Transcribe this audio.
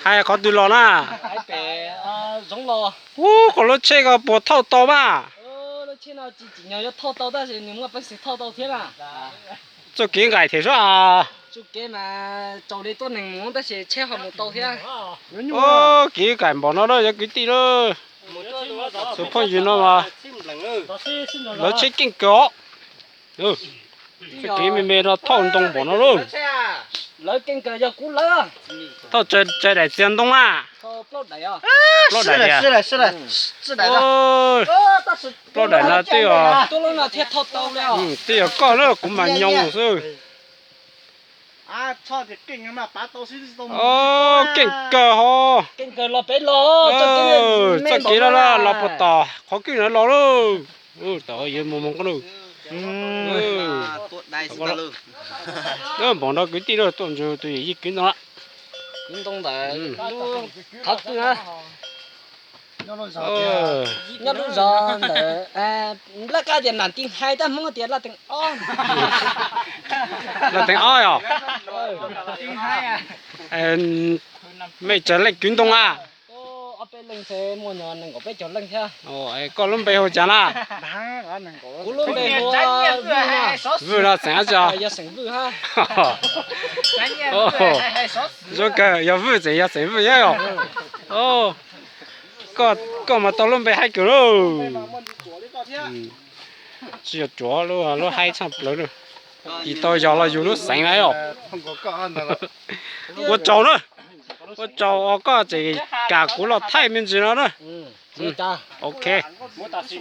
Hais qhov twg los na? Ub, qhov lub tsheb ko puas thauj tau mas? Txoj kev nqaim thiab sab. Kev nqaim npaum no lawm cov kwv tij lawm. Tus phooj ywg no mas lawv tsheb keej kawg os. Tsheb kev me me no thauj ntoo npaum no lauj. Thauj tsawg daim txiag ntoo na? Plaub daim tiag. Plaub daim no twb yog, twb yog koj na, kuv mas nyoos xwb. Keej kawg hos. Txoj kev los los puas tom qhov kwj no los lauj. Tam yuav mus mus qab lauj. Npaum no kwv tij lawm, tuaj ntsib tus yawm yij kwv ntoo lawm. Qhov twg? Nyob lub zos ntawd, laj kab tias nam ti hais, tab Hmoob tias laj teev ob. Laj teev ob yog? Mej tsawg leej kwv ntoo a? Koj lub npe hu cas na? Vwj no xeem dab tsi? Zoo kawg, yog Vwj tseem yog xeem Vwj thiab os. Koj mas tau lub npe haib kawg lauj. Tsis yog Tsuav lub, lub haib tshaj plaws na. Tsis tau yog los yus lub xeev na os. Ua tsaug na. Ua tsaug os, koj tseem kam kuv los thaij me ntsis no na. Ok.